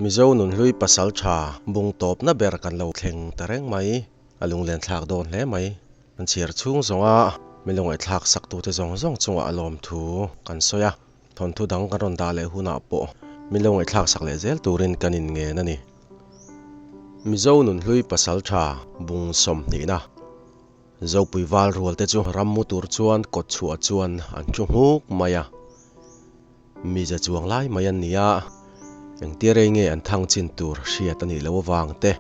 Mizo nunhlui pasaltha bung tawpna ber kan lo thleng ta reng mai. A lunglen thlak dawn hle mai. Kan chhiar chhung zawnga mi lungaihthlak saktute zawng zawng chungah a lawmthu kan sawi a. Thawnthu dang kan rawn dah leh hunah pawh min lo ngaihthlak sak leh zel turin kan inngen a ni. Mizo nunhlui pasaltha bung sawmhnihna Zopui val rual te chu ram mu tur chuan kawt chhuah chuan an thu nghuk mai a. Mize chuang lai mai an ni a, engtia rei nge an thang chin tur hriat a nih loh avang te,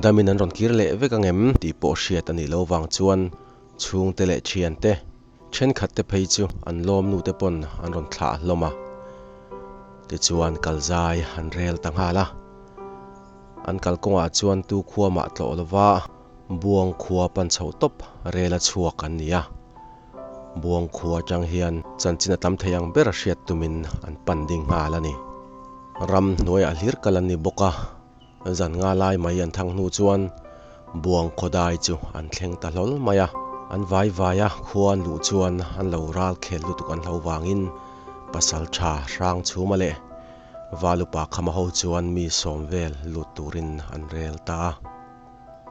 damin an rawn kir leh vek angem tih pawh hriat a nih loh avang chuan chhungte leh thiante, Thenkhat te phei chu an lawm nu te pawn an rawn thlah hlawm a, tichuan kal zai an rel ta nghal a. An kalkawngah chuan tu khua mah tlawh lova Buang khua pan chhoh tawp rel a chhuak an ni a. Buang khua atang hian chanchin a tam thei ang ber hriat tumin an pan ding nghal a ni. Ram hnuaiah hlir kal an ni bawk a. Zan nga lai mai an thang hnu chuan Buang khawdai chu an thleng ta hlawl mai a, an vai vai a, khua an luh chuan an lo ral khel lutuk an hlo vangin pasal tha hrang chhuma leh Valupa khama ho chuan mi sawm vel lut turin an rel ta a.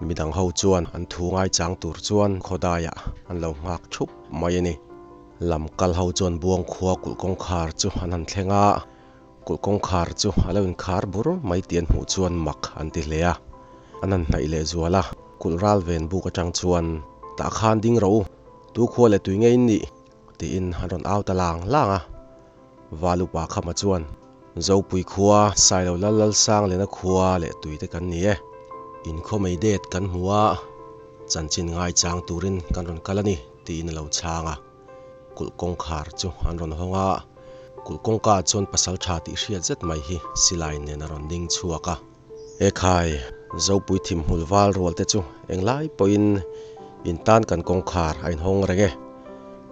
Midang ho chuan an thu ngaichang tur chuan khawdaiah an lo nghak thup mai a ni. Lam kal ho chuan Buang khua kulh kawngkhar chu an han thleng a. Kulh kawngkhar chu a lo inkhar bur mai tih an hmuh chuan mak an ti hle a. An han hnaih leh zual a, kulh ral ven buk atang chuan, Tah khan ding rawh u, tu khua leh tui ngei in nih? tiin an rawn au ta lang lang a. Val upa Khama chuan, Zopui khua, Sailo Lal Lalsang lehna khua leh tui te kan ni e. In khaw mei det kan hmu a, chanchin ngaichang turin kan rawn kal a ni, tiin a lo chhang a. Kulh kawngkhar chu an rawn hawng a, kulh kawngka chuan pasal tha tih hriat zet mai hi silai nen a rawn ding chhuak a. Ekhai, Zopui thimhmul val rual te chu englai pawhin in tan kan kawngkhar a inhawng reng e,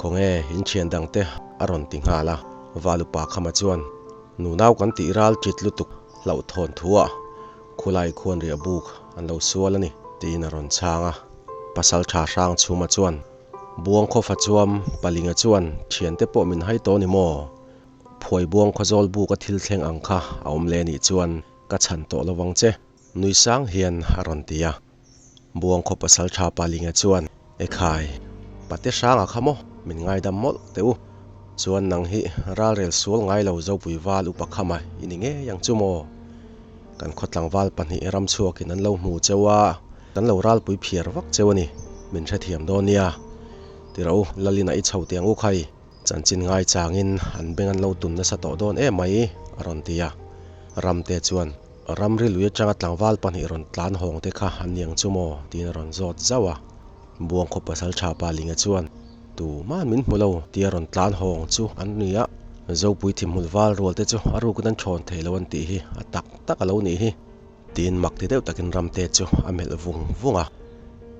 khawnge in thian dang te a rawn ti nghal a. Valupa Khama chuan nunau kan tih ral ṭit lutuk hlauhthawn thuah khulai khuan riah buk an lo sual a ni tiin a rawn chhang a. Pasal tha hrang chhuma chuan Buang khawfa chuam Palinga chuan thiante pawh min hai tawh ni maw? Phuai buang khawzawl buk a thil thleng ang kha a awm leh nih chuan ka chhan tawh lo vang che, nui sang hian a rawn ti a. Buang khaw pasal tha Palinga chuan, Ekhai, pate hranga kha maw min ngaidam mawlh teh u. Chuan nang hi ralrel sual ngai lo Zopui val upa khama i ni ngei ang chu maw? Kan khaw tlangval pahnih ram chhuakin an lo hmu cheu a, kan lo ralpui phiar vak cheu a ni, min hrethiam dawn nia. Tiraw u, Lalina i chho tiang u khai, chanchin ngaichangin an beng an lo tun nasa tawh dawn em mai, a rawn ti a. Ramte chuan, Ramri lui atanga tlangval pahnih rawn tlan hawng te kha an niang chu maw? tiin a rawn zawt zauh a. Buangkhaw pasal tha pa Linga chuan, Tuman min hmu lo, tia rawn tlan hawng chu an ni a. Zopui thimhmul val rual te chu a rukin an thawn thei lo an tih hi a tak tak a lo nih hi. Tiin mak ti deuh takin Ramte chu a melh vung vung a.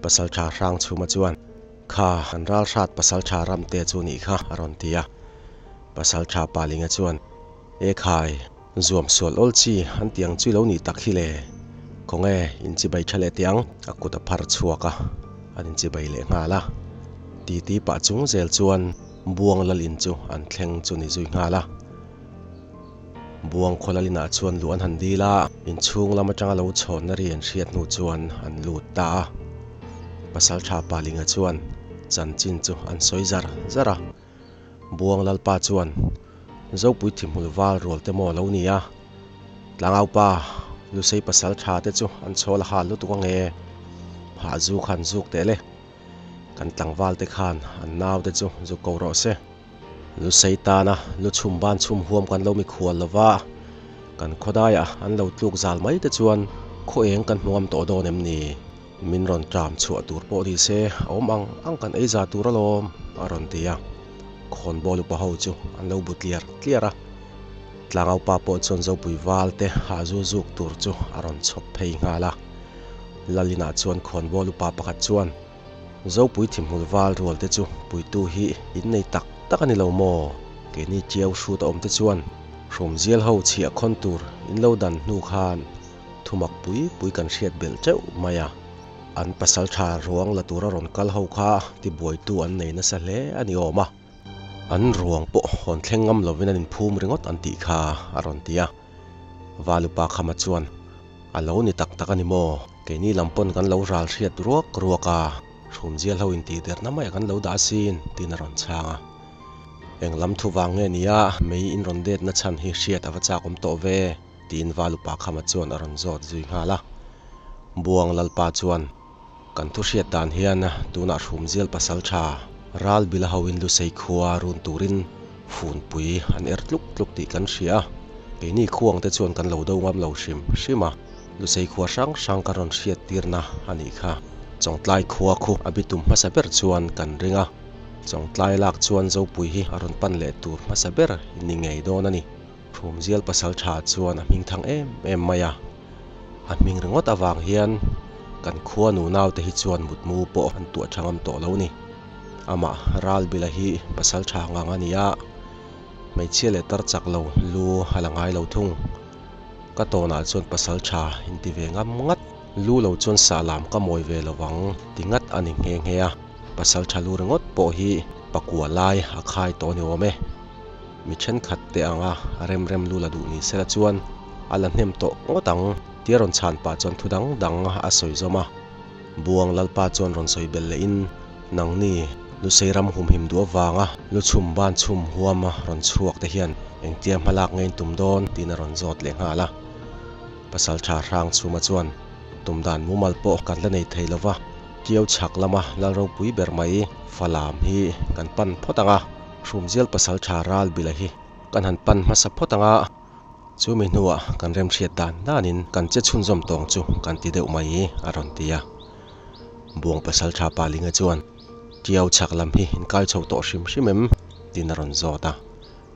Pasaltha Hrangchhuma chuan, Kha, an ral hrat Pasaltha Ramte chu nih kha, a rawn ti a. Pasaltha Palinga chuan, E khai, zuam sual awl chi an ti ang chu i lo nih tak hi le. Khawnge, in chibai tha leh teh ang. A kut a phar chhuak a, an inchibai leh nghal a. Titi pah chung zel chuan Buang Lalin chu an thleng chu ni zui nghal a. Buang khaw Lalinah chuan luh an han dil a, inchhung lam atanga lo chhawnna ri an hriat hnu chuan an lut ta a. Pasaltha Palinga chuan chanchin chu an sawi zar zar a. Buang Lalpa chuan, Zopui thimhmul val rual te maw lo ni a? Tlangaupa, Lusei pasal tha te chu an chhawl a hal lutuk ange. Hah zu khan zuk teh le. Kan tlangval te khan an nau te chu zuk ko rawh se. Lusei tana lu chhum ban chhum huam kan lo mikhual lo va, kan khawdaiah an lo tluk zal mai te chuan khaw eng kan hmu ngam tawh dawn em ni? Min rawn ṭam chhuah tur pawh ni se, a awm ang ang kan ei za tur alawm, a rawn ti a. Khawnbawl upa ho chu an lo bu tliar tliar a. Tlangaupa pawh chuan Zopui val te hah zu zuk tur chu a rawn chhawp phei nghal a. Lalinah chuan khawnbawl upa pakhat chuan, Zopui thimhmul val rual te chu puitu hi in nei tak tak a ni lo maw? Keini Tiau hrut a awm te chuan hrumzial ho chhiah khawn tur in lo dan hnu khan Thumak pui pui kan hriat belh teuh mai a, an pasal tha ruang la tura rawn kal ho kha tibuaitu an nei nasa hle a ni awm a, an ruang pawh hawn thleng ngam lovin an inphum ringawt an tih kha a rawn ti a. Valupa Khama chuan, A lo ni tak tak a ni maw? Keini lam pawn kan lo ral hriat ruak ruak a, hrumzial ho intihderna maiah kan lo dah asin, tiin a rawn chhang a. Eng lam thu vang nge nia mei in rawn detna chhan hi hriat a va chak awm tawh ve, tiin Valupa Khama chuan a rawn zawt zui nghal a. Buang Lalpa chuan, Kan thu hriat dan hian tunah hrumzial pasal tha ral bila hoin Lusei khua run turin funpui an er tluk tluk tih kan hria a, keini khuang te chuan kan lo do ngam lo hrim hrim a, Lusei khua hrang hrang kan rawn hriat tirna a nih kha. Chawngtlai khua khu a bitum hmasa ber chuan kan ring a, Chawngtlai lak chuan Zopui hi a rawn pan leh tur hmasa ber ni ngei dawn a ni. Hrumzial pasal tha chuan a hming thang em em mai a. A hming ringawt avang hian kan khua nunau te hi chuan mutmu pawh an tuah tha ngam tawh lo ni. Amah Ralbila hi pasal tha ngang a ni a, hmeichhia leh tar chak lo lu a la ngai lo thung. Ka tawnah chuan pasal tha inti ve ngam ngat, lu lo chuan sahlam ka mawi ve lo vang ti ngat a ni nghe nghe a. Pasal tha lu ringawt pawh hi pakua lai a khai tawh a ni awm e. Mi thenkhat te anga rem rem lu la duh ni sela chuan a la hnem tawh ngawt ang tia rawn chhan pah chuan thu dang dang a sawi zawm a. Buang Lalpa chuan rawn sawi belh lehin, Nangni Lusei ram humhim duh avanga lu chhum ban chhum huama rawn chhuak te hian engtia hmalak ngei tum dawn tiin a rawn zawt leh nghal a. Pasaltha Hrangchhuma chuan tum dan mumal pawh kan la nei thei lova, Tiau chhak lama Lal ropui ber mai Falam hi kan pan phawt ang a. Hrumzial pasaltha ral bila hi kan han pan hmasa phawt ang a, chumi hnuah kan remhriat dan danin kan che chhunzawm tawng chu kan ti deuh mai a rawn ti a. Buang pasaltha Palinga chuan, Tiau chhak lam hi in kai chho tawh hrim hrim em? tiin a rawn zawt a.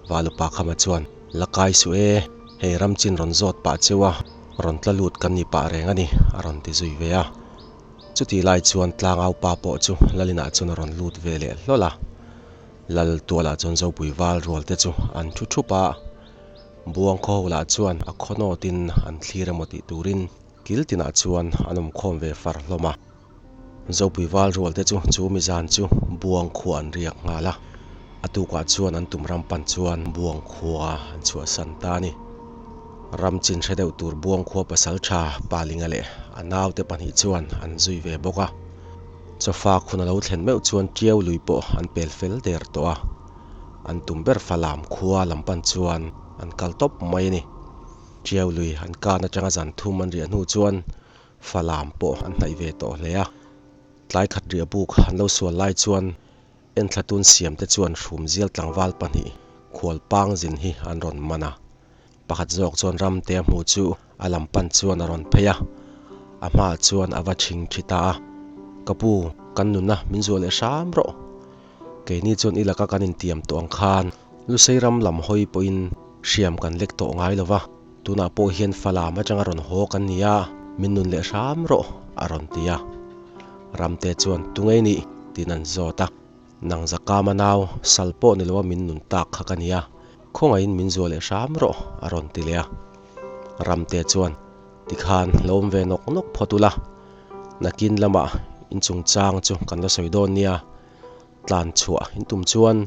Valupa Khama chuan, La kai suh e, hei ram chin rawn zawt pah cheu a, rawn tla lut kan ni pah reng a ni a rawn ti zui ve a. Chutih lai chuan tlangau pa pawh chu Lalinah chuan a rawn lut ve leh hlawl a. Lal tualah chuan Zopui val rual te chu an thu thup a, Buang khaw ho lah chuan a khaw nawtin an thlir emaw tih turin kil tinah chuan an awm khawm ve far hlawm a. Zopui val rual te chu chu mi zan chu Buang khua an riak nghal a, a tukah chuan an tum ram pan chuan Buang khua an chhuahsan ta a ni. Ram chin hre deuh tur Buang khua pasal tha Palinga leh a naute pahnih chuan an zui ve bawk a. Chawfak hun a lo thlen meuh chuan Tiau lui pawh an pel fel der tawh a, an tum ber Falam khua lam pan chuan an kal tawp mai a ni. Tiau lui an kan atanga zan thum an riah hnu chuan Falam pawh an hnaih ve tawh hle a, tlai khat riah buk an lo sual lai chuan Enthlatun siam te chuan hrumzial tlangval pahnih khual pang zin hi an rawn man a. Pakhat zawk chuan Ramtea hmu chu a lam pan chuan a rawn phei a, a hmaah chuan a va chhing thi ta a, Ka pu, kan nuna min zuah leh hram rawh. Keini chuan i laka kan intiam tawh ang khan Lusei ram lam hawi pawhin hriam kan lek tawh ngai lo va, tunah pawh hian Falam atanga rawn haw kan ni a, min nun leh hram rawh, a rawn ti a. Ramte chuan, Tungei nih? tiin an zawt a. Nang Zakama nau, sal pawh ni loa min nun tak kha ka nia, khawngaihin min zuah leh hram rawh, a rawn ti leh a. Ramte chuan, Tikhan lo awm ve nawk nawk phawt ula, nakin lamah in chungchang chu kan la sawi dawn nia, tlan chhuah in tum chuan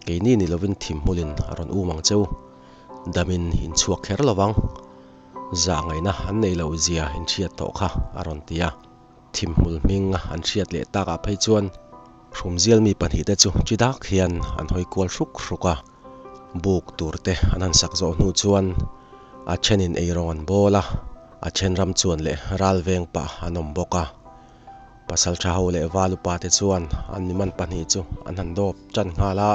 keini ni lovin thim hmulin a rawn um ang cheu, damin in chhuak kher lovang, zah ngaihna an neih loh zia in hriat tawh kha, a rawn ti a. Thimhmul hming an hriat leh takah phei chuan Hrumzial mi pahnihte chu chi dak hian an hawi kual hruk hruk a, buk tur te an han sak zawh hnu chuan a thenin eirawng an bawl a, a then ram chuan leh ral veng pah an awm bawk a. Pasaltha ho leh val upa te chuan an miman pahnih chu an han dawp tan nghal a,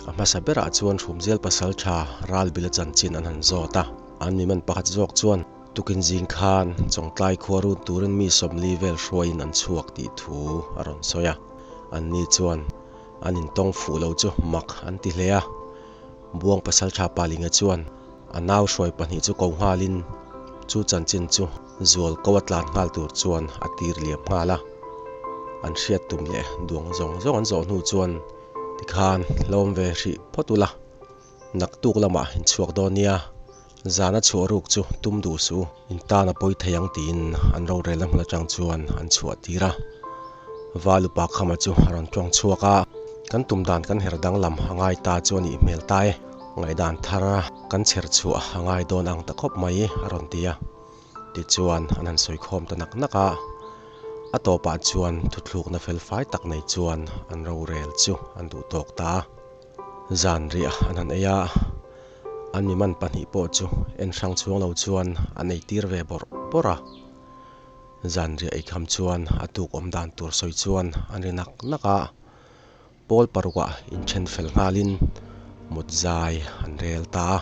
a hmasa berah chuan Hrumzial pasaltha Ralbila chanchin an han zawt a, an miman pakhat zawk chuan, Tukin zing khan Chawngtlai khua run turin mi sawmli vel hruaiin an chhuak tih thu a rawn sawi a, anni chuan an intawng fuh lo chu mak an ti hle a. Buang Pasaltha Palinga chuan a nau hruai pahnih chu ko nghalin chu chanchin chu zual ko a tlan nghal tur chuan a tir liam nghal a. An hriat tum leh duang zawng zawng an zawh hnu chuan tikhan hlawm ve hrih phawt ula, naktuk lamah inchhuak dawn nia. Zana chhuah ruk chu tum duh suh, in tan a pawi thei ang tiin an rorelna hmun atang chuan an chhuah tir a. Val upa Khama chu a rawn tawng chhuak a, kan tum dan kan her danglam a ngai ta chu a nih hmel ta e. Ngaihdan thar kan chher chhuah a ngai dawn ang ta khawp mai a rawn ti a. Tichuan an han sawi khawm ta nak nak a. A tawpah chuan thuthlukna fel fai tak nei chuan an rorel chu an duh tawk ta a. Zan riah an han ei a, an miman pahnih pawh chu en hrang chhuang lo chuan an ei tir ve bawrh bawrh a. Zan riah ei kham chuan a tuk awm dan tur sawi chuan an ri nak nak a. Pawl parukah inthen fel nghalin mut zai an rel ta a.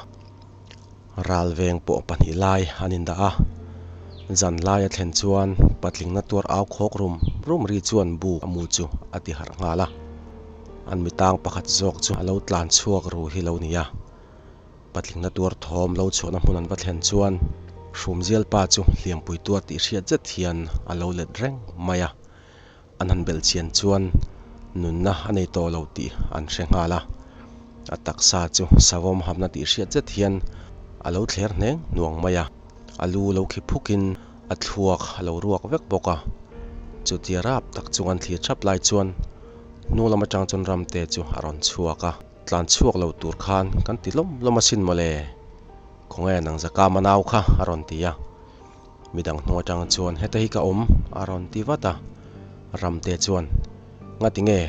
Ral veng pawh pahnih lai an indah a. Zan lai a thlen chuan patlingna tuar au khawk rum rum ri chuan bu a mu chu a ti harh nghal a. An mitang pakhat zawk chu a lo tlan chhuak ru hi lo ni a. Patlingna tuar thawm lo chhuahna hmun an va thlen chuan Hrumzial pa chu hliampui tuar tih hriat zet hian a lo let reng mai a. An han belh chian chuan nunna a nei tawh lo tih an hre nghal a. A taksa chu savawm hamna tih hriat zet hian a lo thler hneng hnuang mai a. A lu lo khi phukin a thluak a lo ruak vek bawk a. Chutia rap tak chung an thlir thap lai chuan hnung lam atang chuan Ramte chu a rawn chhuak a. Tlan chhuak lo tur khan kan ti lawm lawm asin mawle. Khawnge nang Zakama nau kha a rawn ti a. Midang hnung atang chuan heta hi ka awm a rawn ti vat a. Ramte chuan, Ngati nge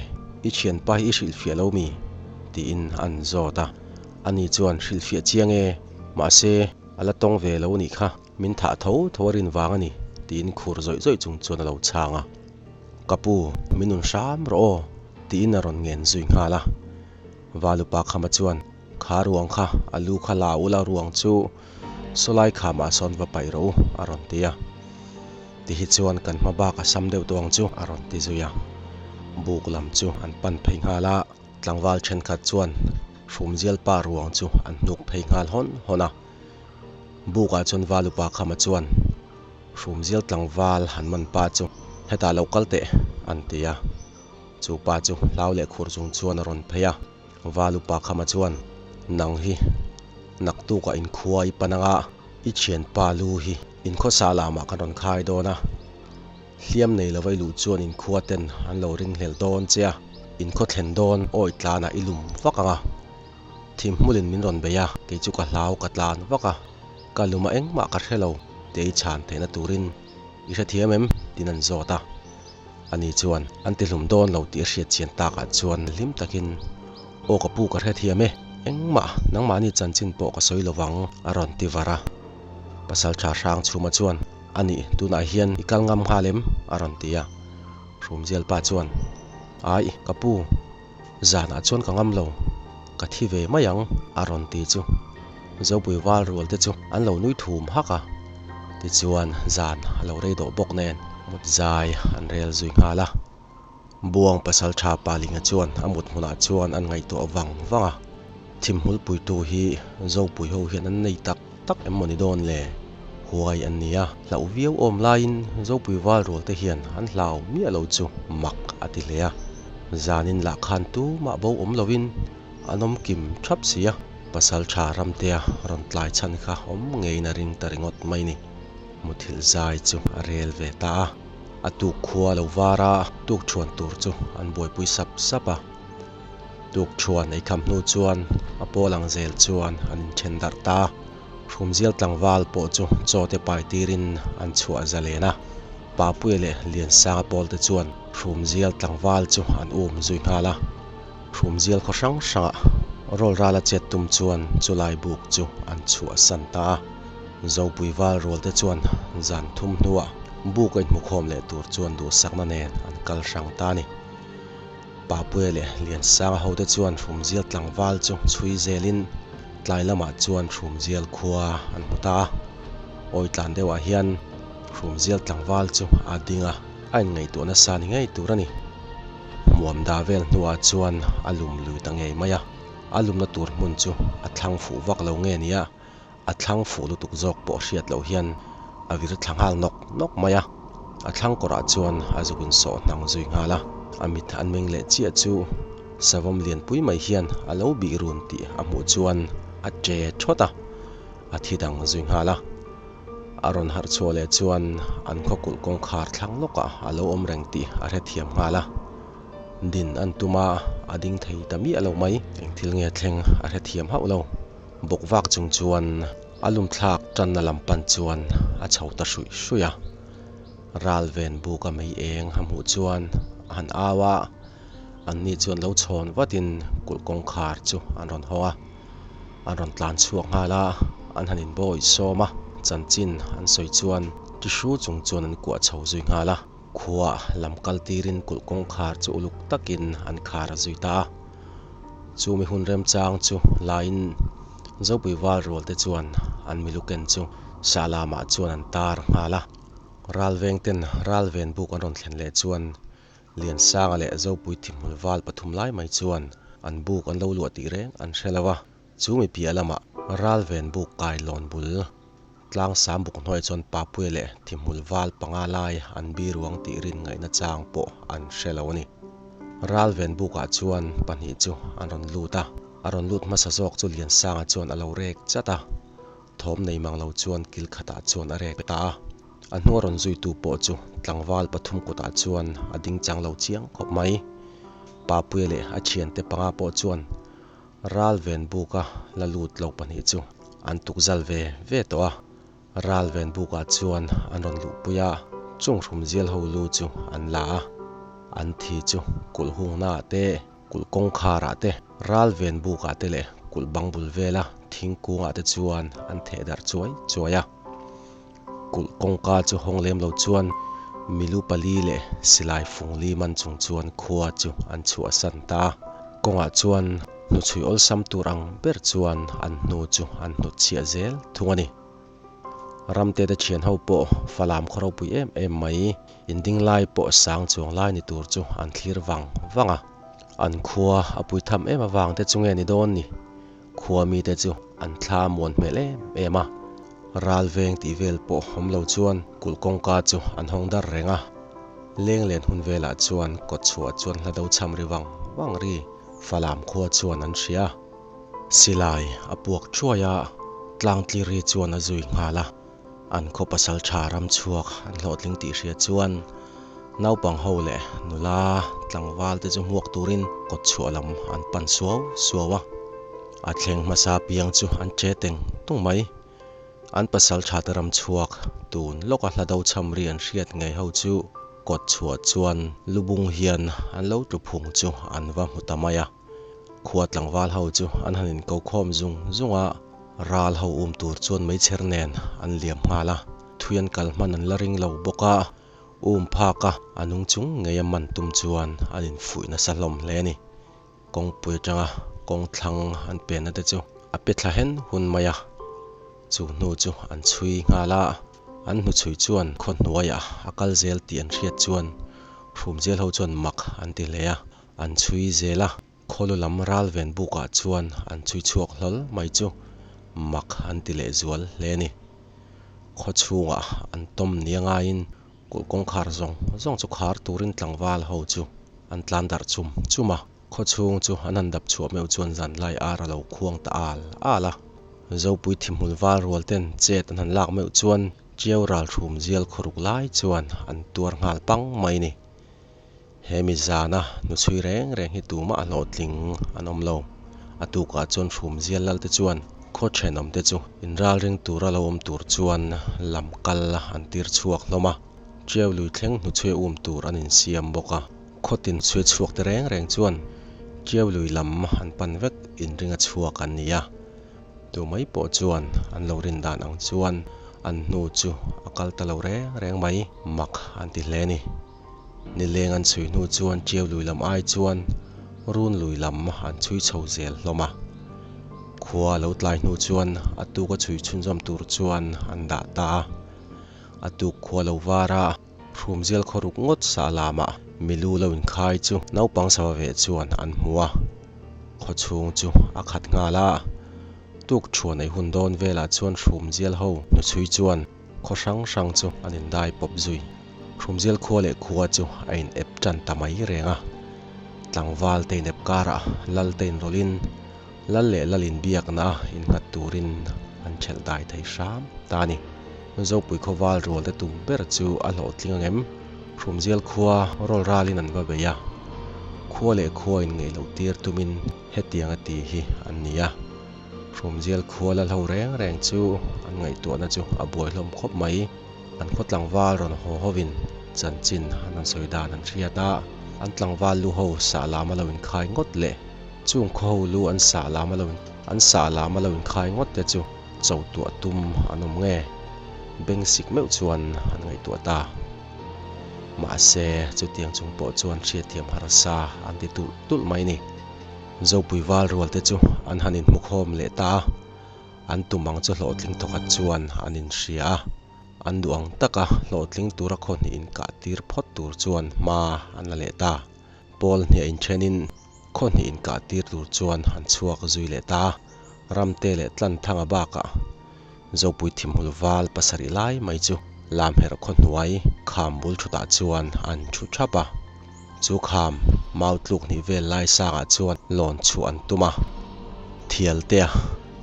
i thianpa hi i hrilhfiah lo mi? tiin an zawt a. Ani chuan hrilhfiah chiang e, mahse a la tawng ve lo nih kha, min thah tho tho a rin vang a ni tiin khur zawih zawih chung chuan a lo chhang a. Ka pu, min nun hram rawh aw tiin a rawn ngen zui nghal a. Valupa Khama chuan, Kha ruang kha, a lu kha la ula ruang chu Sawlai khamah sawn va paih rawh u, a rawn ti a. Ti hi chuan kan hma bak a sam deuh tawh ang chu, a rawn ti zui a. Buk lam chu an pan phei nghal a, tlangval thenkhat chuan Hrumzial pa ruang chu an hnuk phei nghal hawn hawn a. Bukah chuan Valupa Khama chuan Hrumzial tlangval han man pa chu hetah lo kal teh, an ti a. Chu pa chu hlau leh khur chung chuan a rawn phei a. Valupa Khama chuan, Nang hi naktukah inkhua i pan anga i thianpa lu hi inkhawsa lamah kan rawn khai dawn a, hliam nei lova i luh chuan inkhua ten an lo ringhlel dawn che a, inkhaw thlen dawn awi tlanah i lum vak anga thimhmulin min rawn bei a, kei chu ka hlau ka tlan vak a, ka luma engmah ka hre lo tih i chhan theihna turin i hrethiam em? tiin an zawt a. Ani chuan an ti hlum dawn lo tih a hriat chian takah chuan hlim takin, Aw ka pu ka hrethiam e, engmah nangmahni chanchin pawh ka sawi lovang a rawn ti var a. Pasaltha Hrangchhuma chuan, Anih, tunah hian i kal ngam nghal em? a rawn ti a. Hrumzial pa chuan, Aih, ka pu, zanah chuan ka ngam lo, ka thi ve mai ang a rawn ti chu. Zopui val rual te chu an lo nui thum hak a, tichuan zan a lo rei dawh bawk nen mut zai an rel zui nghal a. Buang pasaltha Palinga chuan a mut hmunah chuan an ngaihtuah vang vang a, thimhmul puitu hi Zopui ho hian an nei tak tak em maw ni dawn le? Huai an ni a, hlauh viau awm laiin Zopui val rual te hian an hlau miah lo chu mak a ti hle a, zanin lah khan tumah bo awm lovin An awm kim thap si a, pasal tha Ramtea rawn tlai chhan kha awm ngeiin a ring ta ringawt mai ni. Muthilh zai chu a rel ve ta a, a tuk khua lo var a, tuk thuan tur chu an buaipui sap sap a. Tuk thuan ei kham hnu chuan a pawl ang zel chuan an inthen darh ta a, Hrumzial tlangval pawh chu chaw te pai tirin an chhuah zalen a, Papuia leh Liansanga pawl te chuan Hrumzial tlangval chu an um zui nghal a. Hrumzial khaw hrang hrangah rawl ral a chet tum chuan chulai buk chu an chhuahsan ta a. Zopui val rual te chuan zan thum hnuah buk a inhmukhawm leh tur chuan duhsakna nen an kal hrang ta a ni. Papuia leh Liansanga hote chuan Hrumzial tlangval chu chhui zelin tlai lamah chuan Hrumzial khua an hmu ta a. Awi tlan deuhah hian Hrumzial tlangval chu a ding a, a inngaihtuah nasa ni ngei tur a ni. Hmuam dah vel hnuah chuan a lum lui ta ngei mai a, a lumna tur hmun chu a thlang fuh vak lo nge nia, a thlang fuh lutuk zawk pawh hriat loh hian a vir thla nghal nawk nawk mai a, a thlang kawrah chuan a zuk insawh hnang zui nghal a, a mit an meng leh chiah chu savawm lianpui mai hian a lo bih run tih a hmuh chuan a che thawt a, a thi dang zui nghal a. A rawn harh chhuah leh chuan an khawkulh kawngkhar thlang lawkah a lo awm reng tih a hrethiam nghal a. Din an tum a, a ding thei ta miah lo mai. Eng thil nge thleng a hrethiam hauh lo. Bawk vak chung chuan a lum thlak tanna lam pan chuan a chho ta hruih hruih a. Ral ven buk a mei eng a hmuh chuan a han au a, anni chuan lo chhawn vatin kulh kawngkhar chu an rawn hawng a, an rawn tlan chhuak nghal a, an han inbawi sawm a, chanchin an sawi chuan ti hru chung chuan an kuah chho zui nghal a. Khua lam kal tirin kulh kawngkhar chu uluk takin an khar a zui ta a. Chumi hun remchang chu laiin Zopui val rual te chuan an miluken chu Sahlamah chuan an tar nghal a. Ralveng ten ralven buk an rawn thlen leh chuan Liansanga leh Zopui thimhmul val pathum lai mai chuan an buk an lo luah tih reng an hre lo a. Chumi piah lamah ralven buk kailawn bul Tlang sam buk hnuaiah chuan Papuia leh thimhmul val panga lai an biruang tih rin ngaihna chang pawh an hre lo a ni. Ralven bukah chuan pahnih chu an rawn lut a, a rawn lut hmasa zawk chu Liansanga chuan a lo rek chat a, thawm nei mang lo chuan kil khatah chuan a rek ta a. A hnua rawn zuitu pawh chu tlangval pathum kutah chuan a ding chang lo chiang khawp mai. Papuia leh a thiante panga pawh chuan Ralven buka la lut lo pahnih chu an tuk zal ve ve tawh a, Ralven bukah chuan an rawn luhpui a, chung hrumzial ho lu chu an la a, an thi chu kulh hungnaah te, kulh kawngkharah te, Ralven bukah te leh kulh bang bul vela thingkungah te chuan an theh darh chuai chuai a. Kulh kawngka chu hawng lem lo chuan milu pali leh silai fung li man chung chuan khua chu an chhuahsan ta a. Kawngah chuan hnuchhui awlsam tur ang ber chuan an hnu chu an hnutchhiah zel thung a ni. Ramtete thian ho pawh Falam khaw ropui em em mai, inding lai pawh sang chuang lai ni tur chu an thlir vang vang a. An khua a pui tham em avang te chu nge ni dawn ni? Khua mite chu an thla muan hmel em em a, ral veng tih vel pawh awm lo chuan kulh kawngka chu an hawng dar reng a. Lenglen hun velah chuan kawt chhuah chuan hla do cham ri vang vang ri Falam khua chuan an hria. Silai a puak thuai a, tlang tlir ri chuan a zui nghal a. An khaw pasal tha ram chhuak an hlawhtling tih hria chuan naupang ho leh nula tlangval te chu hmuak turin kawt chhuah lam an pan suau suau a. A thleng hmasa piang chu an che teng tung mai. An pasal tha te ram chhuak tun lawka hla do cham ri an hriat ngei ho chu kawt chhuah chuan lubung hian an lo tlu phung chu an va hmu ta mai a. Khua tlangval ho chu an han inko khawm zung zung a, ral ho um tur chuan meichher nen an liam nghal a, thui an kal hman an la ring lo bawk a, um phak a, a nung chung ngei a man tum chuan an infuih nasa hlawm hle a ni. Kawngpui atanga kawng thlang an penna te chu a pe thla hen hun mai a, chu hnu chu an chhui nghal a, an hnuchhui chuan khaw hnuaiah a kal zel tih an hriat chuan Hrumzial ho chuan mak an ti hle a. An chhui zel a, khawlu lam ralven bukah chuan an chhui chhuak hlawl mai chu mak an ti leh zual hle a ni. Khaw chhungah an tawm nia ngaiin kulh kawngkhar zawng zawng chu khar turin tlangval ho chu an tlan darh chum chum a, khaw chhung chu an han dap chhuah meuh chuan zanlai ar a lo khuang ta al al a. Zopui thimhmul val rual ten chet an han lak meuh chuan Tiau ralhrum zial khawruk lai chuan an tuar nghal pang mai a ni. He mi zana hnuchhui reng reng hi tumah a hlawhtling an awm lo. A tukah chuan Hrumzial lal te chuan khaw thenawm te chu inralring tura lo awm tur chuan lam kal an tir chhuak hlawm a. Tiau lui thleng hnuchhui um tur an insiam bawk a. Khaw tin chhui chhuak te reng reng chuan Tiau lui lam an pan vek inringa chhuak an ni a. Tu mai pawh chuan an lo rin dan ang chuan an hnu chu a kal ta lo reng reng mai mak an ti hle a ni. Nileng an chhui hnu chuan Tiau lui lam ai chuan Run lui lam an chhui chho zel hlawm a. Khua lo tlai hnu chuan a tuk a chhui chhunzawm tur chuan an dah ta a. A tuk khua lo var a, Hrumzial khaw ruk ngawt sa lamah milu lo inkhai chu naupang sava ve chuan an hmu a. Khaw chhung chu a khat nghal a. Tuk thuan ei hun dawn velah chuan Hrumzial ho hnuchhui chuan khaw hrang hrang chu an indai pawp zui. Hrumzial khua leh khua chu a in ep tan ta mai reng a. Tlangval te in ep karah lal te in rawlhin lal leh lal in biakna a innghat turin an thelh dai thei hram ta a ni. Zopui khawval rual te tum ber chu a hlawhtling ang em? Hrumzial khua rawl ralin an va bei a. Khua leh khua inngeih loh tir tumin hetianga ti hi an ni a. Hrumzial khua la hlo reng reng chu an ngaihtuahna chu a buai hlawm khawp mai. An khaw tlangval rawn haw hovin chanchin an rawn sawi dan an hriat a, an tlangval lu ho sah lam a lo inkhai ngawt leh chung khaw ho lu an sah lam a lo an sah lam a lo inkhai ngawt te chu cho tuah tum an awm nge? Beng sik meuh chuan an ngaihtuah ta. Mahse, chutiang chung pawh chuan hriatthiam harsa an ti tulh tulh mai ni. Zopui val rual te chu an han inhmukhawm leh ta a, an tum ang chu hlawhtling thawkhat chuan an inhria a, an duh ang taka hlawhtling tura khaw hnih inkah tir phawt tur chuan hma an la leh ta. Pawl hniah inthenin khaw hnih inkah tir tur chuan an chhuak zui leh ta a, Ramte leh Tlanthanga bakah Zopui thimhul val pasarih lai mai chu Lamherh khaw hnuai kham bul thutah chuan an thu thap a. Chu kham mau tluk hnih vel lai sangah chuan lawn chhuah an tum a. Thialtea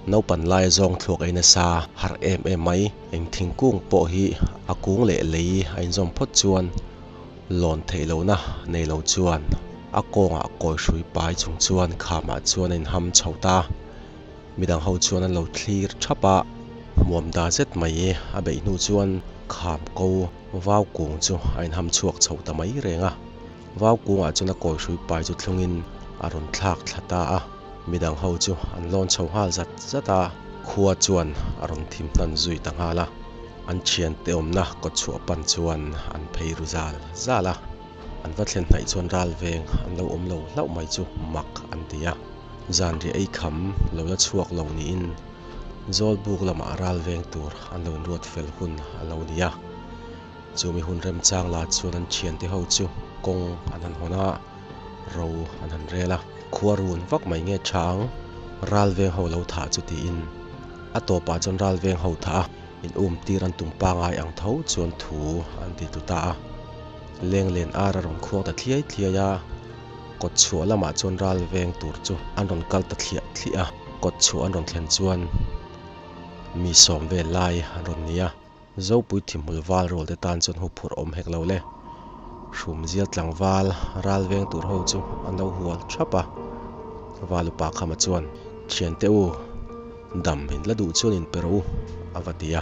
naupan laia zawng thluak ei nasa harh em em mai. Eng thingkung pawh hi a kung leh lei a inzawm phawt chuan lawn theih lohna nei lo chuan a kawngah kawi hrui pai chung chuan khamah chuan a inham chho ta. Midang ho chuan an lo thlir thap a, hmuam da zet mai a beih hnu chuan kham ko vau kung chu a inham chhuak chho ta mai reng a. Vau kungah chuan a kawi hrui pai chu thlungin a rawn thlak thla ta a, midang ho chu an lawn chho nghal zat zat a, khua chuan a rawn thim hnan zui ta nghal a, an thiante awmna kawtchhuah pan chuan an phei ru zal zal a. An va thlen hnaih chuan ral veng an lo awm lo hlauh mai chu mak an ti a. Zanriah ei kham lo la chhuak lo niin Zawlbuk lamah ral veng tur an lo inruat fel hun a lo ni a. Chumi hun remchang la chuan an thiante ho chu kawng an han hawn a, ro an han rel a. Khua run vak mai nge tha ang, ral veng ho lo thah chu tiin a tawpah chuan ral veng ho thah a in um tir an tum pangai ang tho chuan thu an ti tlu ta a. Lenglen ar a rawn khuang ta thliai thliai a. Kawt chhuah lamah chuan ral veng tur chu an rawn kal ta thliah thliah a, kawt chhuah an rawn thlen chuan mi sawm vel lai an rawn ni a, Zopui thimhmul val rual te tan chuan huphurh awm hek lo le. Hrumzial tlangval ral veng tur ho chu an lo hual thap a, Valupa Khama chuan, Thiante u, dam in la duh chuan in pe rawh u, a va ti a.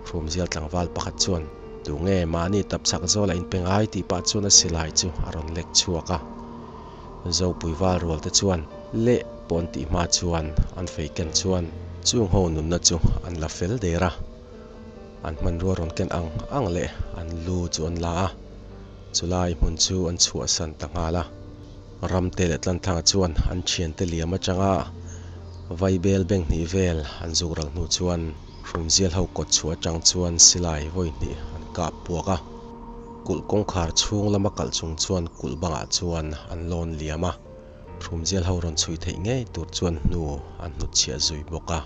Hrumzial tlangval pakhat chuan, Tunge mahni tapchhak zawlah in pe ngai tih pah chuan a silai chu a rawn lek chhuak a. Zopui val rual te chuan leh pawh an tih hma chuan an fei ken chuan chung ho nunna chu an la fel der a. An hmanrua rawn ken ang ang leh an lu chu an la a, chulai hmun chu an chhuahsan ta nghal a. Ramte leh Tlanthanga chuan an thiante liam atanga Vaibel beng hnih vel an zuk ral hnu chuan Hrumzial ho kawt chhuah atang chuan silai vawi hnih an kap puak a. Kulh kawngkhar chhung lama kalh chung chuan kulh bangah chuan an lawn liam a. Hrumzial ho rawn chhui theih ngei tur chuan hnu an hnutchhiah zui bawk a.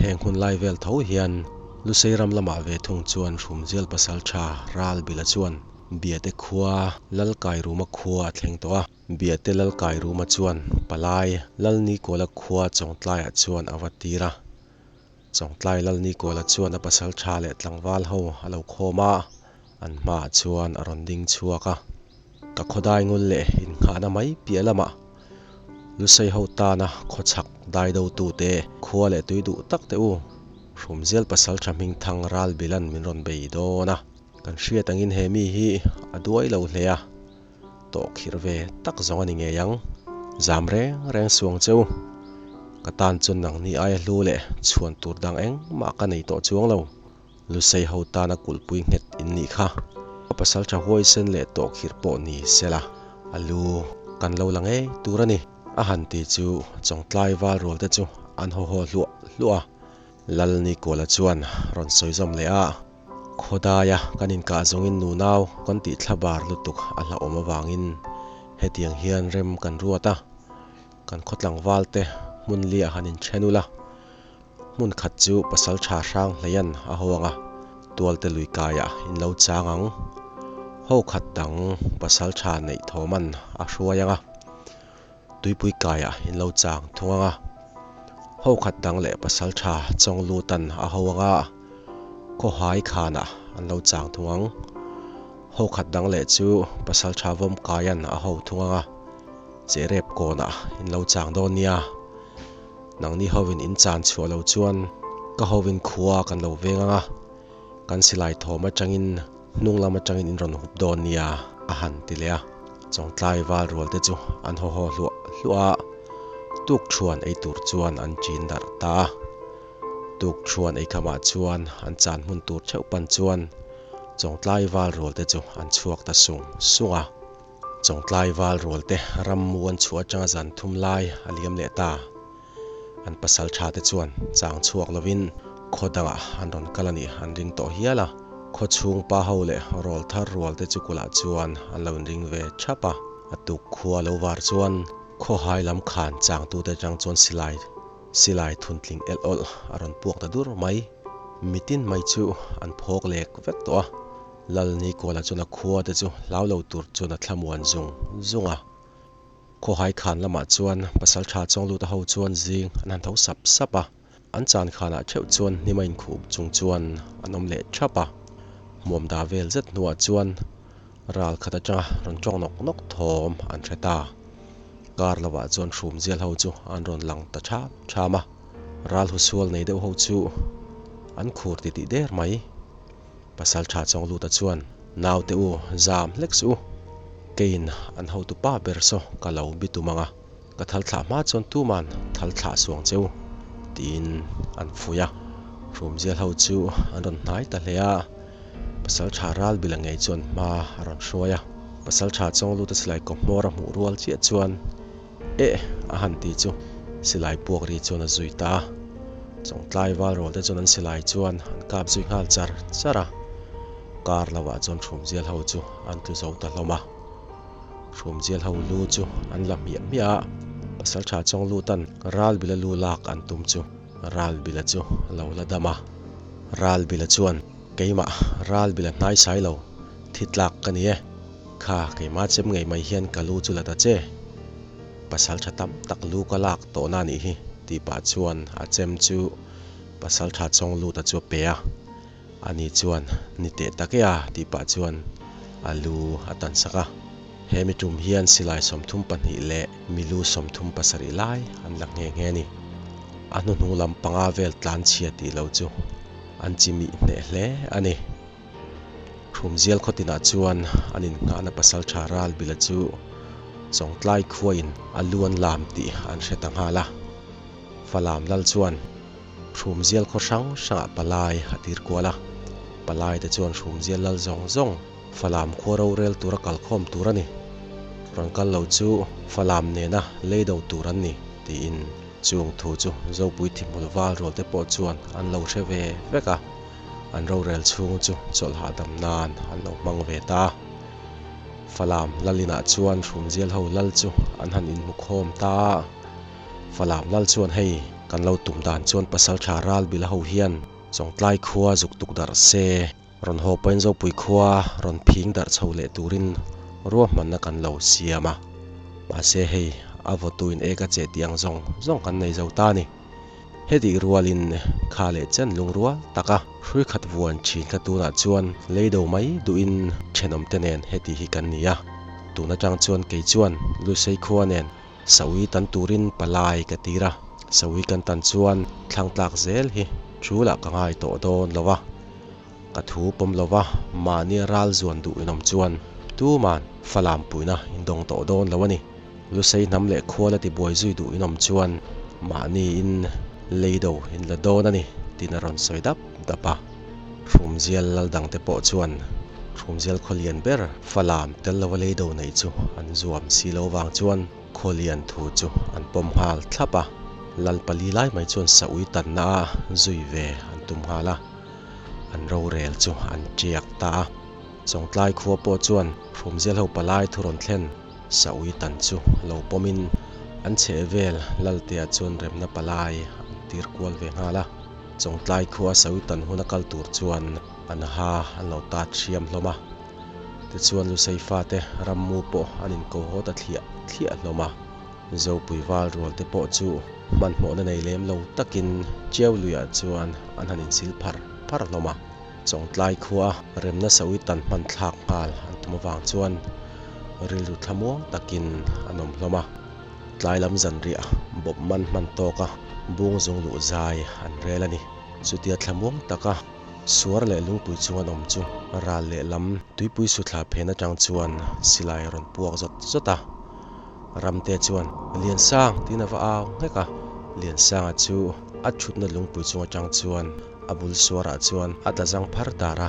Heng hun lai vel tho hian Lusei ram lamah ve thung chuan Hrumzial pasaltha Ralbila chuan Biate khua Lalkairuma khua a thleng tawh a. Biate Lalkairuma chuan palai Lalnikuala khua Chawngtlaiah chuan a va tir a. Chawngtlai Lalnikuala chuan a pasal tha leh tlangval ho a lo khawm a, an hmaah chuan a rawn ding chhuak a. Ka khawdai ngul leh innghahna mai piah lamah Lusei ho tana khawchhak daidotute khua leh tui duh tak te u, Hrumzial pasal tha hmingthang Ralbilan min rawn bei dawn a. Kan hriat angin he mi hi a duai lo hle a. Tawh khirh ve tak zawng a ni ngei ang. Zam reng reng suang che u. Ka tan chuan nangni aia hlu leh chhuan tur dang engmah ka nei tawh chuang lo. Lusei ho tana kulhpui nghet in nih kha. Ka pasal tha huaisen leh tawh khirh pawh ni sela a lu kan lo la ngei tur a ni. A han ti chu Chawngtlai val rual te chu an haw haw hluah hluah a. Lalnikuala chuan rawn sawi zawm leh a. Khawdaia kan inkah zawngin nunau kan tih thla bar lutuk a hlauhawm avangin hetiang hian rem kan ruat a, kan khaw tlangval te hmun liah han inthen ula, hmun khat chu pasal tha hrang hleian a ho ang a, tualte lui kaiah in lo chang ang, ho khat dang pasal tha neih thawman a hruai ang a, tuipui kaiah in lo chang thung ang a, ho khat dang leh pasal tha chawng lutan a ho ang a, khawhai khanah an lo chang thung ang. Ho khat dang leh chu Pasalṭha Vawmkaia'n a ho thung ang a, Cherep kawnah in lo chang dawn nia. Nangni hovin in chan chhuah lo chuan ka hovin khua kan lo veng ang a, kan silai thawm atangin hnung lam atangin in rawn hup dawn nia a han ti leh a. Chawngtlai val rual te chu an haw haw hluah hluah a, tuk thuan ei tur chuan an chin darh ta a. Tuk thuan ei khamah chuan an chan hmun tur theuh pan chuan Chawngtlai val rual te chu an chhuak ta sung sung a. Chawngtlai val rual te ram mu an chhuah atanga zan thum lai a liam leh ta. An pasal tha te chuan chang chhuak lovin khaw dangah an rawn kal a nih an ring tawh hial a. Khaw chhung pa ho leh rawl thar rual te chu kulah chuan an lo inring ve thap a. A tuk khua lo var chuan khawhai lam khan changtute atang chuan silai Silai thuntling elh awlh a rawn puak ta dur mai. Mitin mai chu an phawk lek vek tawh a. Lal Nikuala chuan a khua te chu hlau lo tur chuan a thlamuan zung zung a. Khawhai khan lamah chuan pasaltha Chawngluta ho chuan zing an han tho sap sap a. An chan khanah theuh chuan hnima inkhuh chung chuan an awm leh thap a. Hmuamda vel zet hnuah chuan Ral khat atanga rawn tawng nawk nawk thawm an hre ta. Kar lovah chuan hrum zial ho chu an rawn lang ta tham tham a, ral husual nei deuh ho chu an khur ti tih der mai. Pasal tha Chawngluta chuan, Naute u, zam hlek suh u. Keiin an hotu pa ber saw ka lo bi tum ang a, ka thal thlah hma chuan tuman thal thlah suang che u, tiin an fuih a. Hrum zial ho chu an rawn hnai ta hle a. Pasaltha Ralbila ngei chuan hma a rawn hruai a, Pasaltha Chawngluta silai kaw hmawr a hmuh rual chiah chuan Eh! a han ti chu silai puak ri chuan a zui ta a. Chawngtlai val rual te chuan an silai chuan an kap zui nghal char char a, kar lovah chuan Hrumzial ho chu an tlu zo ta hlawm a. Hrumzial ho lu chu an la hmiah hmiah a, Pasaltha Chawnglutan Ralbila lu lak an tum chu Ralbila chu a lo la dam a. Ralbila chuan, Keimah, Ralbila hnai sai lo, thi tlak ka ni e. Kha, keimah chem ngei mai hian ka lu chu la ta che. Pasal tha tam tak lu ka lak tawhna a nih hi, tih pah chuan a chem chu pasal tha chawng lut a chu a pe a. Ani chuan, Ni teh tak e a, tih pah chuan a lu a tan sak a. He mi tum hian silai 32 leh milu 37 lai an la nghe nghe a ni. A hnuhnung lam panga vel tlan chhia tih lo chu an chi mih hneh hle a ni. Hrumzial khaw tinah chuan an innghahna pasaltha Ralbila chu Chawngtlai khuain a lu an lam tih an hre ta nghal a. Falam lal chuan Hrumzial khaw hrang hrangah palai a tir kual a. Palai te chuan Hrumzial lal zawng zawng Falam khua rorel tura kalkhawm tur a ni. Rawn kal lo chu Falam nena lei do tur an ni, tiin chung thu chu Zopui thihmul val rual te pawh chuan an lo hre ve vek a, an rorel chhung chu chawlh hahdam nan an lo hmang ve ta. Falam Lalinah chuan Hrumzial ho lal chu an han inhmu khawm ta a, Falam lal chuan hei kan lo tum dan chuan Pasaltha Ralbila ho hian Chawngtlai khua zuk tuk darh se, Rawn haw pahin Zopui khua rawn phing darh chho leh turin ruahmanna kan lo siam a. Mahse hei a vawtuin ek a che tih ang zawng zawng kan nei zo ta a ni. Hetih rualin kha leh chen lungrual taka hrui khat vuan thin kha tunah chuan lei do mai duhin thenawmte nen heti hi kan ni a. Tun atang chuan kei chuan Lusei khua nen Saui tan turin palai ka tir a, saui kan tan chuan thlang tlak zel hi thulah ka ngai tawh dawn lo a. Ka thu pawm lo va, mahnia ral zuan duh inawm chuan tuman falam puina indawng tawh dawn lo a ni. Lusei hnam leh khual a tibuai zui duh inawm chuan mahniin leido in la dawn a ni tiin a rawn sawi dap dap a. Hrumzial lal dangte pawh chuan Hrumzial khawlian ber Falam tel lova leido nei chu an zuam si lo vang chuan khawlian thu chu an pawm nghal thlap a. Lal pali lai mai chuan Saui tanna a zui ve an tum nghal a, an rorel chu an tiak ta a. Chawngtlai khua pawh chuan Hrumzial ho palai thu rawn thlen Saui tan chu lo pawmin an chhehvel Laltea chuan remna palai an tir kual ve nghal a. Chawngtlai khua Saui tan huna kal tur chuan an ha an lo tat hriam hlawm a. Tichuan Lusei fate rammu pawh an inko haw ta thliah thliah hlawm a. Zopui val rual te pawh chu hmanhmawhna nei lem lo takin Chiau luiah chuan an han insil phar phar hlawm a. Chawngtlai khua remna sawi tan hman thlak nghal an tum avang chuan rilru thlamuang takin an awm hlawm a. Tlai lam zanriah bawp man hman tawka bung zung luh zai an rel a ni. Chutia thlamuang taka suar leh lungpui chung an awm chu ral lehlam tuipui suthla phen atang chuan silai a rawn puak zawt zawt a. Ramte chuan, Liansang! tiin a va au nghek a. Liansanga chu a thutna lungpui chung atang chuan a bul suarah chuan a tla zang phar dar a.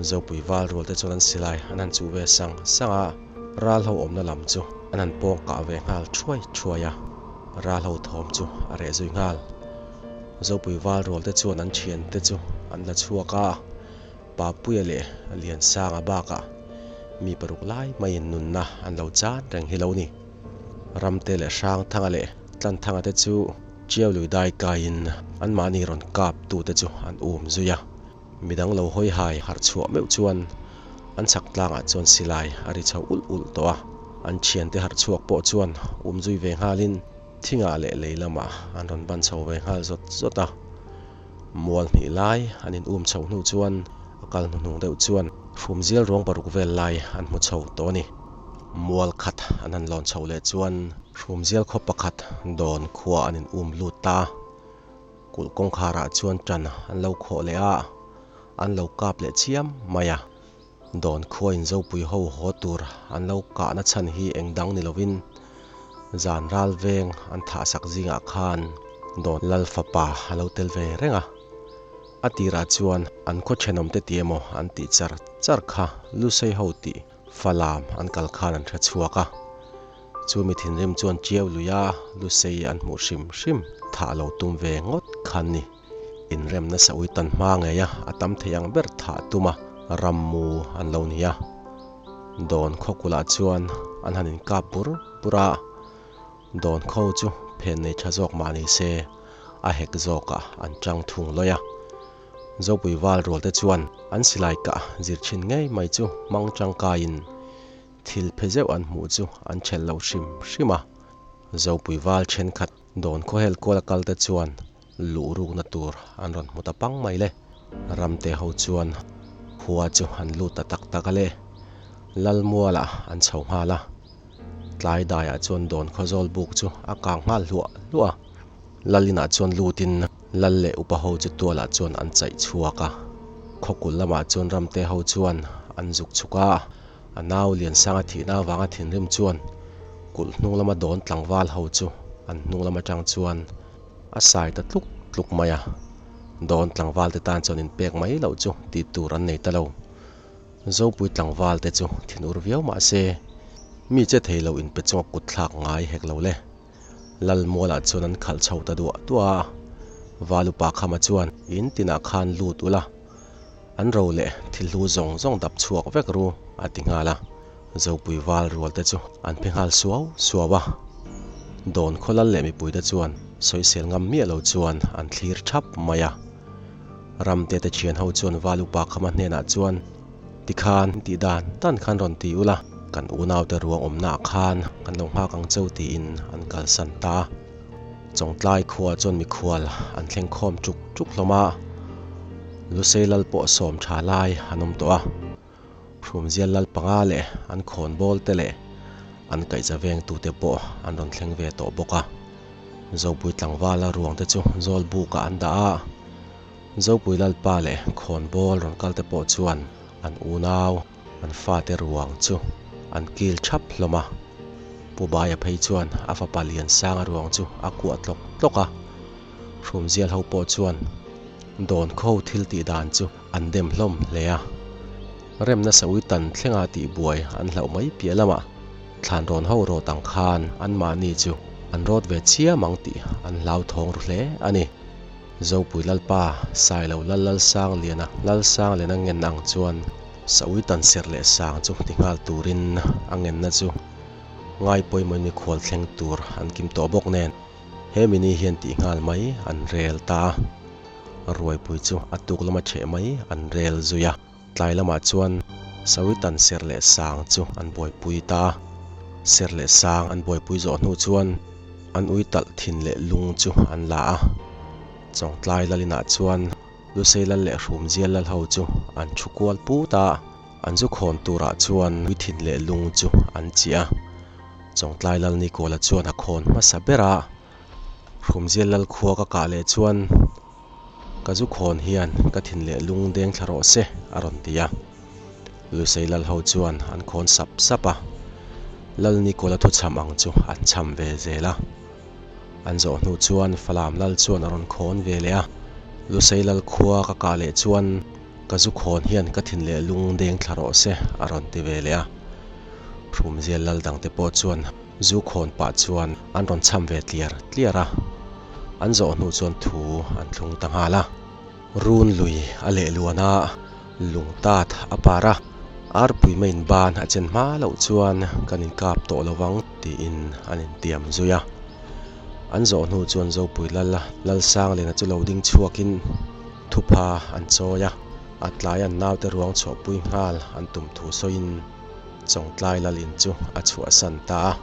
Zopui val rual te chuan an silai an han chuh ve sang sang a, ral ho awmna lam chu an han pawng kah ve nghal thuai thuai a. Ral ho thawm chu a reh zui nghal. Zopui val rual te chuan an thiante chu an la chhuak a. Papuia leh Liansanga bakah mi paruk lai maiin nunna an lo chan reng hi lo ni. Ramte leh Hrangthanga leh Tlanthanga te chu Chiau lui dai kaiin anmahni rawn kap tute chu an um zui a. Midang lo hawi hai harh chhuah meuh chuan an chhak tlangah chuan silai a ri chho ulh ulh tawh a. An thiante harh chhuak pawh chuan um zui ve nghalin thingah leh lei lamah an rawn ban chho ve nghal zawt zawt a. Mual hnih lai an in um chhoh hnu chuan a kal hnuhnung deuh chuan hrumzial ruang paruk vel lai an hmu chho tawh a ni. Mual khat an han lawn chhoh leh chuan hrumzial khaw pakhat dawn khua an in um lut ta a, kulh kawngkharah chuan tan an lo khawh leh a, an lo kap leh chiam mai a. Dawn khua in Zopui ho haw tur an lo kahna chhan hi eng dang ni lovin zan ral veng an thahsak zingah khan Dawn Lal fapa a lo tel ve reng a. A tirah chuan an khaw thenawmte ti emaw an tih char char kha Lusei ho tih Falam an kal khan an hre chhuak a. Chu mi thinrim chuan Chiau luia Lusei an hmuh hrim hrim thah lo tum ve ngawt khan ni. Inremna sawi tan hma ngei a, a tam thei ang ber thah tum a, ram mu an lo ni a. Dawn khawkulah chuan an han inkap bur bur a, dawn kho chu phen nei tha zawk mah ni se, a hek zawkah an chang thung lawih a. Zopui val rual te chuan an silai kah zir thin ngei mai chu hmang tangkaiin thil phe zeuh an hmuh chu an thelh lo hrim hrim a. Zopui val thenkhat dawn khawhel kuala kal te chuan luh rukna tur an rawn hmu ta pang mai le. Ramte ho chuan khua chu an lut ta tak tak a le. Lalmualah an chho nghal a. Tlai daiah chuan dawn khawzawl buk chu a kang nghal hluah hluah a. Lalinah chuan lutin Lal leh upa ho chu tualah chuan an chaih chhuak a. Khawkul lamah chuan Ramte ho chuan an zuk chhuk a. A nau Liansanga thihna avanga thinrim chuan kulh hnung lama dawn tlangval ho chu an hnung lam atang chuan A sai ta tluk tluk mai a, dawn tlangval te tan chuan inpek mai loh chu tih tur an nei ta lo. Zopui tlangval te chu thin ur viau mah se, mi che thei lo inpe chunga kut thlak ngai hek lo le. Lalmualah chuan an khalh chho ta duah duah a, Valupa Khama chuan in tinah khan lut ula, an ro leh thil hlu zawng zawng dap chhuak vek ru a ti nghal a. Zopui val rual te chu an phe nghal suau suau a, Dawn khawlal leh mipui te chuan sawisel ngam miah lo chuan an thlir thap mai a. Ramte te thian ho chuan val upa Khama hnenah chuan, Tikhan tih dan dan khan rawn ti ula, kan unaute ruang awmnaah khan kan lo nghak ang cheu tiin an kalsan ta a. Chawngtlai khua chuan mikhual an thleng khawm tuk tuk hlawm a, Lusei lal pawh sawm tha lai an awm tawh a. Hrumzial lal panga leh an khawn bawl te leh an kaihza vengtute pawh an rawn thleng ve tawh bawk a. Zopui tlangvala ruang te chu zawl bukah an dah a, Zopui lalpa leh khawn bawl rawn kal te pawh chuan an unau, an fate ruang chu an kil thap hlawm a. Pu Baia phei chuan a fapa Liansanga ruang chu a kuah tlawk tlawk a. Hrumzial ho pawh chuan dawn kho thil tih dan chu an dem hlawm hle a. Remna saui tan thlenga tih buai an hlauh mai piah lamah thlan rawn ho rawt ang khan anmahni chu an rawt ve chiam ang tih an hlauthawng ru hle a ni. Zopui Lalpa Sailo Lal Lalsangliana Lalsangliana ngen ang chuan saui tan serh leh sang chu ti nghal turin a ngenna chu ngai pawimawhin mikhual thleng tur an kim tawh bawk nen. He mini hian tih nghal mai an rel ta a, ruaipui chu a tuk lama ṭheh mai an rel zui a. Tlai lamah chuan Sawitan ser leh sang chu an buaipui ta a, ser leh sang an buaipui zawh hnu chuan an ui talh thin leh lung chu an la a. Chawngtlai Lalinah chuan. Lusei lal leh Hrumzial lal ho chu an thu kual put a, an zu khawn turah chuan Uithin leh lung chu an chiah a. Chawngtlai lal Nikuala chuan a khawn hmasa ber a, Hrumzial lal khua ka kah leh chuan ka zu khawn hian ka thin leh lung deng thla rawh se a rawn ti a. Lusei lal ho chuan an khawn sap sap a, Lal Nikuala thuchham ang chu an chham ve zel a. An zawh hnu chuan Falam lal chuan a rawn khawn ve leh a, Lusei lal khua ka kah leh chuan ka zu khawn hian ka thin leh lung deng thla rawh se a rawn ti ve leh a. Hrumzial lal dangte pawh chuan zu khawn pah chuan an rawn chham ve tliar tliar a, an zawh hnu chuan thu an thlung ta nghal a. Run lui a leh luan a, lung tat a par a, arpui maiin ban a chen hma loh chuan kan inkap tawh lo vang tiin an intiam zui a. An zawh hnu chuan Zopui lal Lalsangliana chu lo ding chhuakin thupha an chawi a, a tlai an naute ruang chhuahpui nghal an tum thu sawiin Chawngtlai lalin chu a chhuahsan ta a.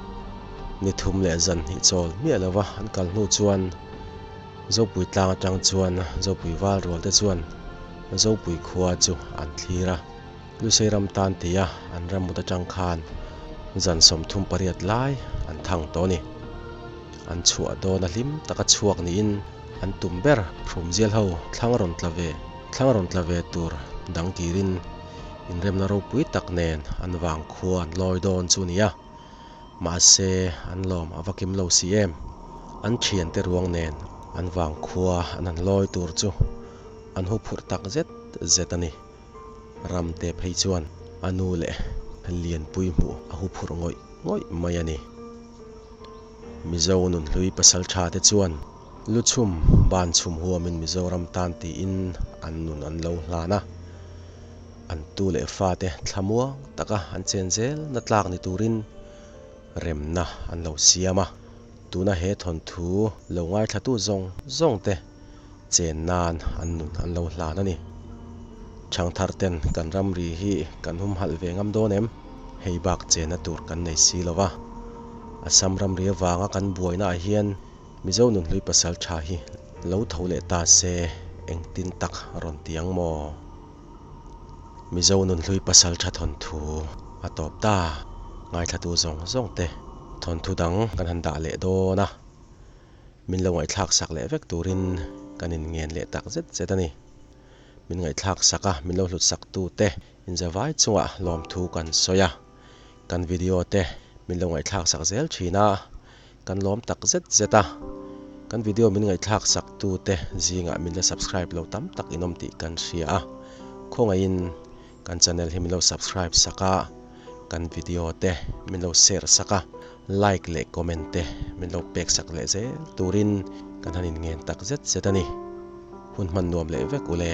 Ni thum leh zan hnih chawl miah lova an kal hnu chuan Zopui tlang atang chuan Zopui val rual te chuan Zopui khua chu an thlir a, Lusei ram tan tia an ram mut atang khan zan 38 lai an thang tawh a ni. An chhuah dawn a hlim taka chhuak niin an tum ber Hrumzial ho thlang rawn tla ve thlang rawn tla ve tur dang kirin inremna ropui tak nen an vang khua an lawi dawn chu a ni a. Mahse, an lawm a va kim lo si em? An thiante ruang nen an vangkhua an han lawi tur chu an hu phurh tak zet zet a ni. Ramte phei chuan a nu leh Lianpui hmuh a hu phurh ngawih ngawih mai a ni. Mizo nunhlui pasaltha te chuan luchhum ban chhum huamin Mizoram tan tiin an nun an lo hlan a. An tu leh fate thlamuang taka an chen zel na tlak ni turin remna an lo siam a. Tuna he thawnthu lo ngaithlatu zawng zawng te chen nan an nun an lo hlan a ni. Thangthar ten kan ramri hi kan humhalh ve ngam dawn em? Hei bak chenna tur kan nei si lo va. Assam ramri avanga kan buaina ah hian Mizo nunhlui pasal tha hi lo tho leh ta se engtin tak rawn ti ang maw? Mizo nunhlui pasal tha thawnthu a tawp ta. Ngaithlatu zawng zawng te thawnthu dang kan han dah leh dawn a, min lo ngaihthlak sak leh vek turin kan inngen leh tak zet zet a ni. Min ngaihthlak sak a, min lo hlut sak tu te inzavai chungah lawmthu kan sawi a, kan video te min lo ngaihthlak sak zel thin a, Kan lawm tak zet zet a, kan video min ngaihthlak sak tu te zingah min la subscribe lo tam tak in awm tih kan hria a, khawngaihin kan channel hi min lo subscribe sak a, kan video te min lo share sak a, like leh comment te min lo pek sak leh zel turin kan han inngen tak zet zet a ni. Hun hman nuam leh vek ule.